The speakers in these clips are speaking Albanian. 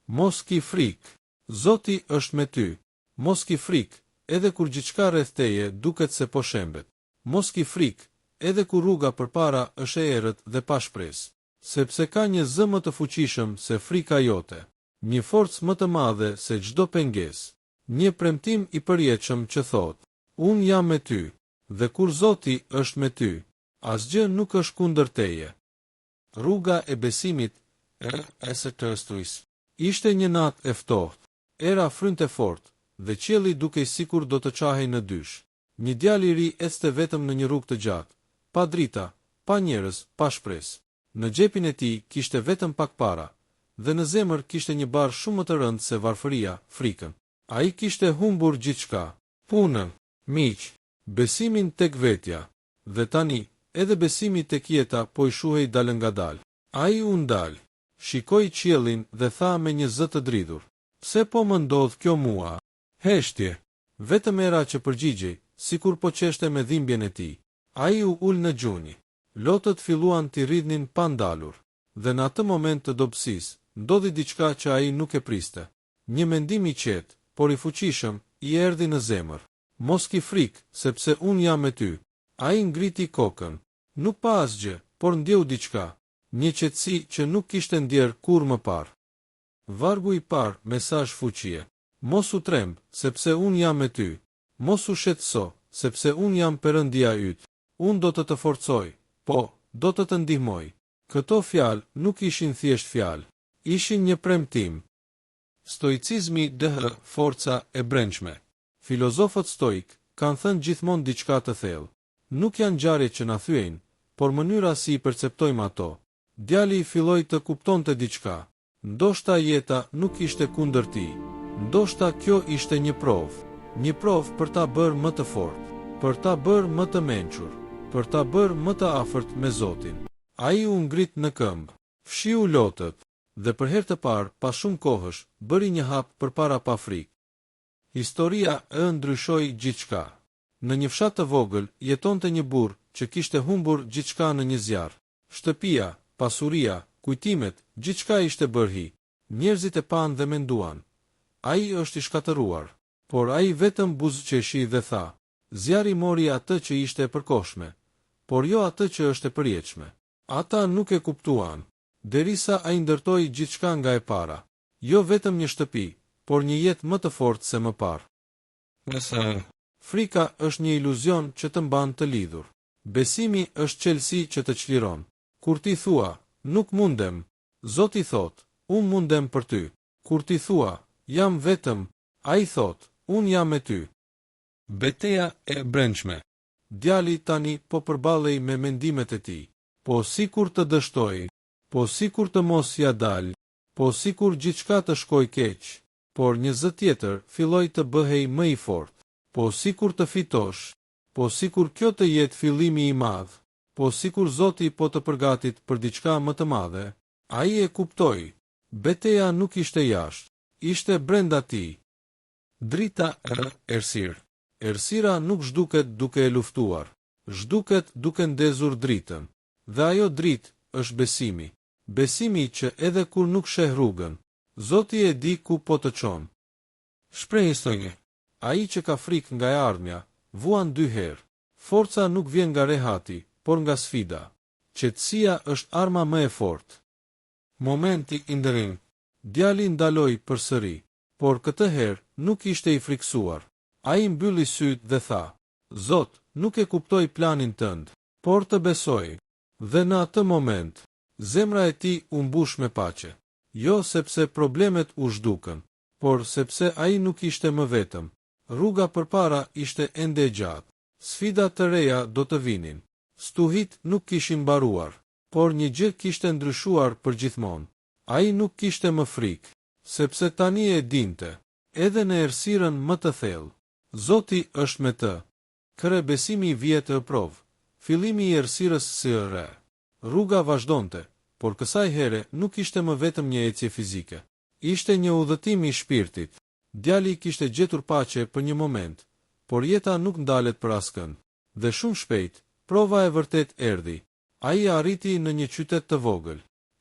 Mos ki frikë. Zoti është me ty. Mos ki frikë, edhe kur gjithçka rreth teje duket se po shembet. Mos ki frikë, edhe kur rruga përpara është e errët dhe pa shpresë. Sepse ka një zë më të fuqishëm se frika jote. Një forcë më të madhe se çdo pengesë. Një premtim i përjetshëm që thotë, Unë jam me ty. Dhe kur Zoti është me ty, asgjë nuk është kundër teje. Rruga e besimit Ishte një natë e ftohtë. Era frynte fort, dhe qielli dukej sikur do të çahej në dysh. Një djalë i ri ecte vetëm në një rrugë të gjatë, pa drita, pa njerëz, pa shpresë. Në xhepin e tij kishte vetëm pak para, dhe në zemër kishte një barrë shumë më të rëndë se varfëria, frikën. Ai kishte humbur gjithçka. Punën, miq, besimin tek vetja. Dhe tani, edhe besimi tek jeta po i shuhej dalëngadalë. Ai u ndal. Shikoi qiellin dhe tha me një zë të dridhur, Pse po më ndodh kjo mua? Heshtje. Vetëm era që përgjigjej, sikur po qeshte me dhimbjen e tij. Ai u ul në gjunjë. Lotët filluan t'i rridhnin pa ndalur. Dhe në atë moment të dobësisë, ndodhi diçka që ai nuk e priste. Një mendim i qetë, por i fuqishëm, i erdhi në zemër. Mos ki frikë, sepse unë jam me ty. Ai ngriti kokën. Nuk pa asgjë, por ndjeu diçka. Një qetësi që nuk kishte ndjerë kurrë më parë. Vargu i parë, mesazh fuqie. Mos u tremb, sepse unë jam me ty. Mos u shqetëso, sepse unë jam Perëndia yt. Unë do të të forcoj, po, do të të ndihmoj. Këto fjalë nuk ishin thjesht fjalë. Ishin një premtim. Stoicizmi DH Forca e brendshme. Filozofët stoikë kanë thënë gjithmonë diçka të thellë. Nuk janë ngjarjet që na thyejnë, por mënyra si i perceptojmë ato. Djali filloi të kuptonte diçka. Ndoshta jeta nuk ishte kundër tij. Ndoshta kjo ishte një provë. Një provë për ta bërë më të fortë. Për ta bërë më të mençur. Për ta bërë më të afërt me Zotin. Ai u ngrit në këmbë. Fshiu lotët. Dhe për herë të parë, pas shumë kohësh, bëri një hap përpara pa frikë. Historia e ndryshoi gjithçka. Në një fshat të vogël, jetonte një burrë që kishte humbur gjithçka në një zjarr. Shtëpia, pasuria, kujtimet, gjithçka ishte bërë hi. Njerëzit e panë dhe menduan, Ai është i shkatërruar. Por ai vetëm buzëqeshi dhe tha, Zjarri mori atë që ishte e përkohshme, por jo atë që është e përjetshme. Ata nuk e kuptuan. Derisa ai ndërtoi gjithçka nga e para. Jo vetëm një shtëpi, por një jetë më të fortë se më parë. Nëse frika është një iluzion që të mban të lidhur. Besimi është çelësi që të çliron. Kur ti thua, nuk mundem, Zoti thotë, unë mundem për ty. Kur ti thua, jam vetëm, Ai thotë, unë jam me ty. Beteja e brendshme. Djali tani po përballej me mendimet e tij. Po sikur të dështoj? Po sikur të mos ia dal? Po sikur gjithçka të shkojë keq? Por një zë tjetër filloi të bëhej më i fortë. Po sikur të fitosh? Po sikur kjo të jetë fillimi i madh? Po sikur Zoti po të përgatit për diçka më të madhe? Ai e kuptoi. Beteja nuk ishte jashtë. Ishte brenda tij. Drita e errësirë. Errësira nuk zhduket duke e luftuar. Zhduket duke ndezur dritën. Dhe ajo dritë është besimi. Besimi që edhe kur nuk sheh rrugën, Zoti e di ku po të çon. Shprehje stoike. Ai që ka frikë nga e ardhmja, vuan dy herë. Forca nuk vjen nga rehati, por nga sfida. Qetësia është arma më e fortë. Momenti i ndërrimit. Djali ndaloi përsëri. Por këtë herë nuk ishte i frikësuar. Ai mbylli sytë dhe tha, Zot, nuk e kuptoj planin tënd, por të besoj. Dhe në atë moment, zemra e tij u mbush me paqe. Jo sepse problemet u zhdukën, por sepse ai nuk ishte më vetëm. Rruga përpara ishte ende e gjatë. Sfida të reja do të vinin. Stuhitë nuk kishin mbaruar. Por një gjë kishte ndryshuar përgjithmonë. Ai nuk kishte më frikë. Sepse tani e dinte. Edhe në errësirën më të thellë. Zoti është me të. Kër besimi i vihet në provë. Fillimi i errësirës së re. Rruga vazhdonte, por kësaj here nuk ishte më vetëm një ecje fizike. Ishte një udhëtim i shpirtit. Djali kishte gjetur paqe për një moment, por jeta nuk ndalet për askënd. Dhe shumë shpejt, prova e vërtetë erdhi. Ai arriti në një qytet të vogël.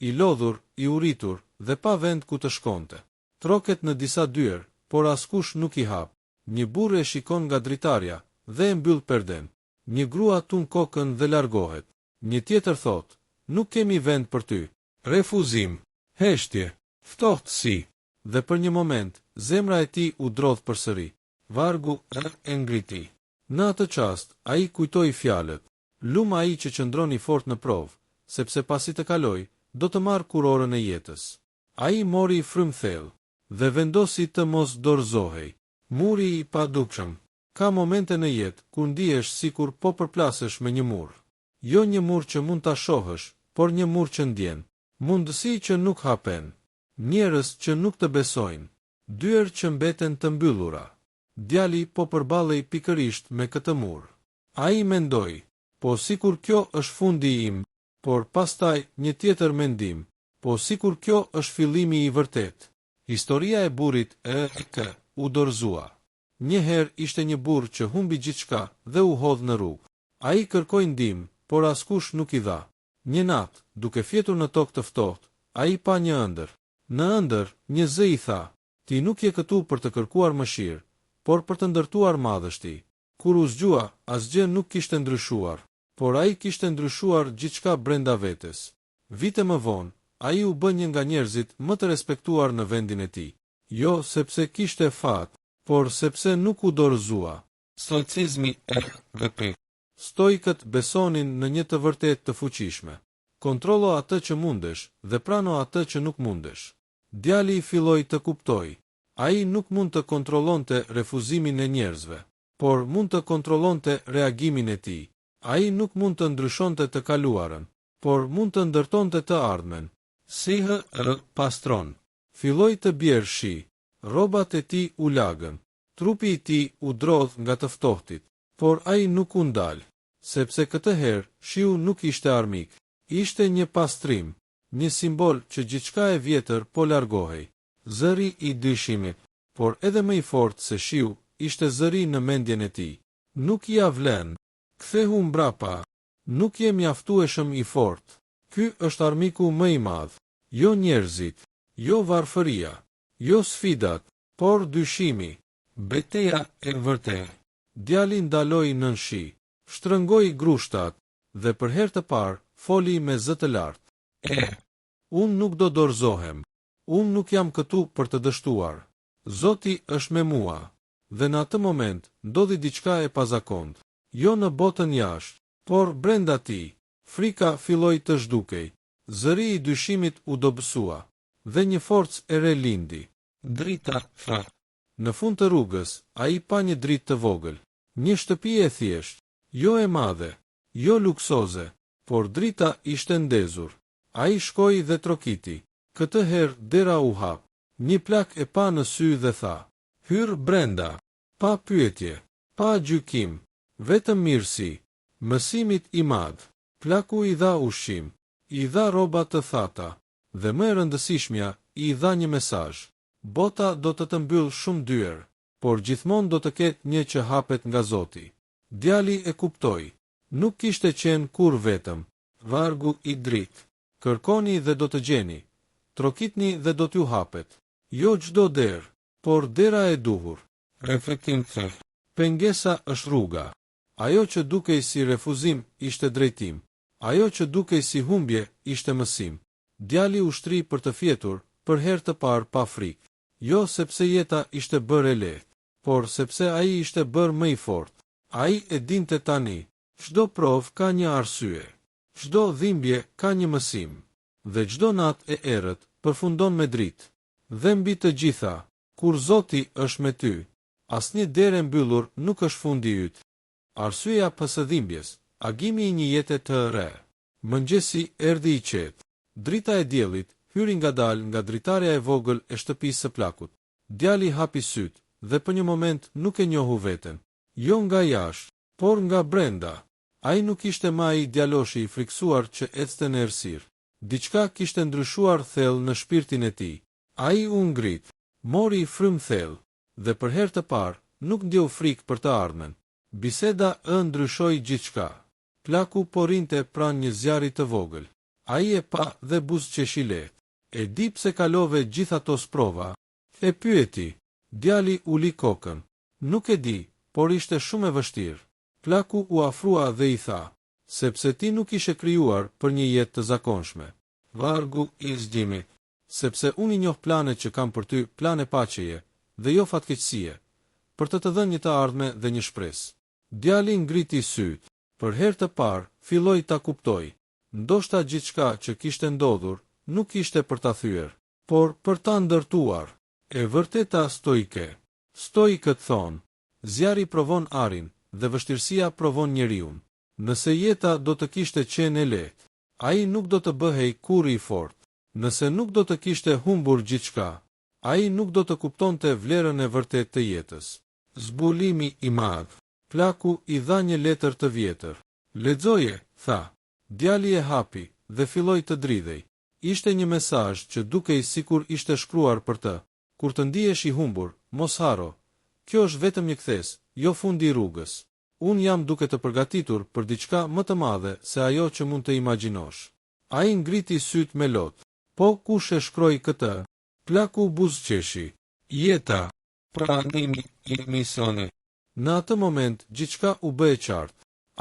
I lodhur, i uritur, dhe pa vend ku të shkonte. Troket në disa dyer, por askush nuk i hap. Një burrë e shikon nga dritarja dhe e mbyll perden. Një grua tund kokën dhe largohet. Një tjetër thotë, Nuk kemi vend për ty. Refuzim. Heshtje. Ftohtësi. Dhe për një moment, zemra e tij u drodh përsëri. Vargu Ë e ngriti. Në atë çast, ai kujtoi fjalët, Lum ai që qëndron i fortë në provë, sepse pasi të kalojë, do të marrë kurorën e jetës. Ai mori frymë thellë. Dhe vendosi të mos dorëzohej. Muri i padukshëm. Ka momente në jetë kur ndihesh sikur po përplasesh me një mur. Jo një mur që mund ta shohësh, por një mur që ndjen. Mundësi që nuk hapen. Njerëz që nuk të besojnë. Dyer që mbeten të mbyllura. Djali po përballej pikërisht me këtë mur. Ai mendoi, Po sikur kjo është fundi im? Por pastaj, një tjetër mendim, Po sikur kjo është fillimi i vërtetë? Historia e burrit Ë K u dorëzua. Një herë ishte një burrë që humbi gjithçka dhe u hodh në rrugë. Ai kërkoi ndihmë, por askush nuk i dha. Një natë, duke fjetur në tokë të ftohtë, ai pa një ëndërr. Në ëndërr, një zë i tha, Ti nuk je këtu për të kërkuar mëshirë, por për të ndërtuar madhështi. Kur u zgjua, asgjë nuk kishte ndryshuar. Por ai kishte ndryshuar gjithçka brenda vetes. Vite më vonë, ai u bë një nga njerëzit më të respektuar në vendin e tij. Jo sepse kishte fat, por sepse nuk u dorëzua. Stoicizmi E dhe P. Stoikët besonin në një të vërtetë të fuqishme. Kontrollo atë që mundesh dhe prano atë që nuk mundesh. Djali filloi të kuptojë. Ai nuk mund të kontrollonte refuzimin e njerëzve. Por mund të kontrollonte reagimin e tij. Ai nuk mund të ndryshonte të kaluarën. Por mund të ndërtonte të ardhmen. SH R pastron. Filloi të bjerë shi. Rrobat e tij u lagën. Trupi i tij u drodh nga të ftohtit. Por ai nuk u ndal. Sepse këtë herë, shiu nuk ishte armik. Ishte një pastrim. Një simbol që gjithçka e vjetër po largohej. Zëri i dyshimit. Por edhe më i fortë se shiu, ishte zëri në mendjen e tij. Nuk ia vlen. Kthehu mbrapa. Nuk je mjaftueshëm i fortë. Ky është armiku më i madh. Jo njerëzit. Jo varfëria. Jo sfidat. Por dyshimi. Beteja e vërtetë. Djali ndaloi nën shi. Shtrëngoi grushtat. Dhe për herë të parë, foli me zë të lartë. E. Unë nuk do dorëzohem. Unë nuk jam këtu për të dështuar. Zoti është me mua. Dhe në atë moment, ndodhi diçka e pazakontë. Jo në botën jashtë, por brenda tij. Frika filloi të zhdukej. Zëri i dyshimit u dobësua. Dhe një forcë e re lindi. Drita F. Në fund të rrugës, ai pa një dritë të vogël. Një shtëpi e thjeshtë. Jo e madhe. Jo luksoze. Por drita ishte ndezur. Ai shkoi dhe trokiti. Këtë herë dera u hap. Një plak e pa në sy dhe tha. Hyr brenda. Pa pyetje. Pa gjykim. Vetëm mirësi. Mësimit i madh. Plaku i dha ushqim. I dha rroba të thata. Dhe më e rëndësishmja, i dha një mesazh. Bota do të të mbyllë shumë dyer. Por gjithmonë do të ketë një që hapet nga Zoti. Djali e kuptoi. Nuk kishte qenë kurrë vetëm. Vargu i dritë. Kërkoni dhe do të gjeni. Trokitni dhe do t'ju hapet. Jo çdo derë. Por dera e duhur. Reflektim C. Pengesa është rruga. Ajo që dukej si refuzim ishte drejtim. Ajo që dukej si humbje ishte mësim. Djali u shtri për të fjetur, për herë të parë pa frikë. Jo sepse jeta ishte bërë e lehtë. Por sepse ai ishte bërë më i fortë. Ai e dinte tani. Çdo provë ka një arsye. Çdo dhimbje ka një mësim. Dhe çdo natë e errët përfundon me dritë. Dhe mbi të gjitha, kur Zoti është me ty, asnjë derë e mbyllur nuk është fundi yt. Arsyeja pas dhimbjes, agimi i një jete të re. Mëngjesi erdhi i qetë. Drita e diellit hyri ngadalë nga dritarja e vogël e shtëpisë së plakut. Djali hapi sytë dhe për një moment nuk e njohu veten. Jo nga jashtë, por nga brenda. Ai nuk ishte më ai djaloshi i frikësuar që ecte në errësirë. Diçka kishte ndryshuar thellë në shpirtin e tij. Ai u ngrit. Mori frymë thellë. Dhe për herë të parë, nuk ndjeu frikë për të ardhmen. Biseda e ndryshoi gjithçka. Plaku po rrinte pranë një zjarri të vogël. Ai e pa dhe buzëqeshi lehtë. E di pse kalove gjithë ato sprova? E pyeti. Djali uli kokën. Nuk e di, por ishte shumë e vështirë. Plaku u afrua dhe i tha. Sepse ti nuk ishe krijuar për një jetë të zakonshme. Vargu i zgjimit. Sepse unë i njoh planet që kam për ty, plane paqeje, dhe jo fatkeqësie, për të të dhënë një të ardhme dhe një shpresë. Djali ngriti sytë. Për herë të parë, filloi ta kuptojë. Ndoshta gjithçka që kishte ndodhur, nuk ishte për ta thyer. Por për ta ndërtuar. E vërteta stoike. Stoikët thonë, Zjarri provon arin, dhe vështirësia provon njeriun. Nëse jeta do të kishte qenë e lehtë, ai nuk do të bëhej kurrë i fortë. Nëse nuk do të kishte humbur gjithçka, ai nuk do të kuptonte vlerën e vërtetë të jetës. Zbulimi i madh. Plaku i dha një letër të vjetër. Lexoje, tha. Djali e hapi dhe filloi të dridhej. Ishte një mesazh që dukej sikur ishte shkruar për të. Kur të ndihesh i humbur, mos harro, kjo është vetëm një kthesë, jo fundi i rrugës. Unë jam duke të përgatitur për diçka më të madhe se ajo që mund të imagjinosh. Ai ngriti sytë me lot. Po kush e shkroi këtë? Plaku buzëqeshi. Jeta. Pranimi i misionit. Në atë moment gjithçka u bë e qartë.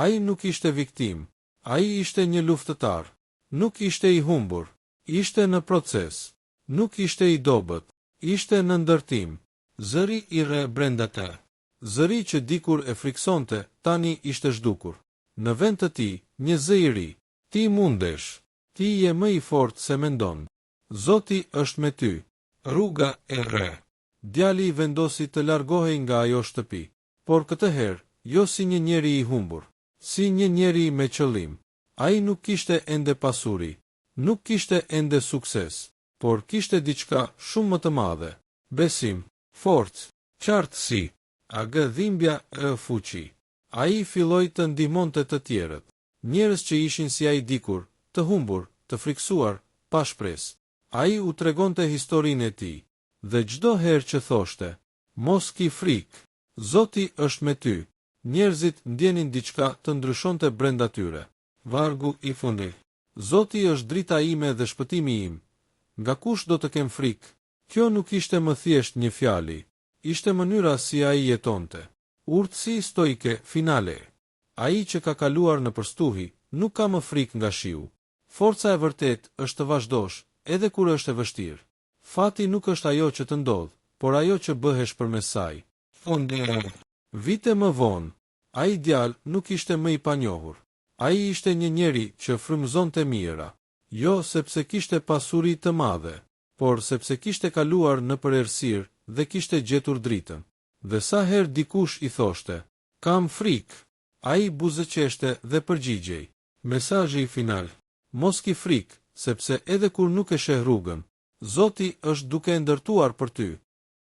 Ai nuk ishte viktimë. Ai ishte një luftëtar. Nuk ishte i humbur. Ishte në proces. Nuk ishte i dobët. Ishte në ndërtim. Zëri i re brenda te. Zëri që dikur e frikësonte, tani ishte zhdukur. Në vend të tij, një zë i ri. Ti mundesh. Ti je më i fortë se mendon. Zoti është me ty. Rruga e re. Djali vendosi të largohej nga ajo shtëpi. Por këtë herë, jo si një njeri i humbur. Si një njeri me qëllim. Ai nuk kishte ende pasuri. Nuk kishte ende sukses. Por kishte diçka shumë më të madhe. Besim. Forcë. Qartësi. Ag dhimbja e fuqi. Ai filloi të ndihmonte të tjerët. Njerëz që ishin si ai dikur, të humbur, të frikësuar, pa shpresë. Ai u tregonte historinë e tij. Dhe çdo herë që thoshte, Mos ki frikë. Zoti është me ty. Njerëzit ndjenin diçka të ndryshonte brenda tyre. Vargu i fundit. Zoti është drita ime dhe shpëtimi im. Nga kush do të kem frikë? Kjo nuk ishte më thjesht një fjali. Ishte mënyra si ai jetonte. Urtësi stoike finale. Ai që ka kaluar nëpër stuhi, nuk ka më frikë nga shiu. Forca e vërtetë është të vazhdosh, edhe kur është e vështirë. Fati nuk është ajo që të ndodh, por ajo që bëhesh përmes saj. Fundi. Vite më vonë, ai djalë nuk ishte më i panjohur. Ai ishte një njeri që frymëzonte mijëra. Jo sepse kishte pasuri të madhe, por sepse kishte kaluar nëpër errësirë dhe kishte gjetur dritën. Dhe sa herë dikush i thoshte, Kam frikë, ai buzëqeshte dhe përgjigjej. Mesazhi final. Mos ki frikë, sepse edhe kur nuk e sheh rrugën, Zoti është duke e ndërtuar për ty.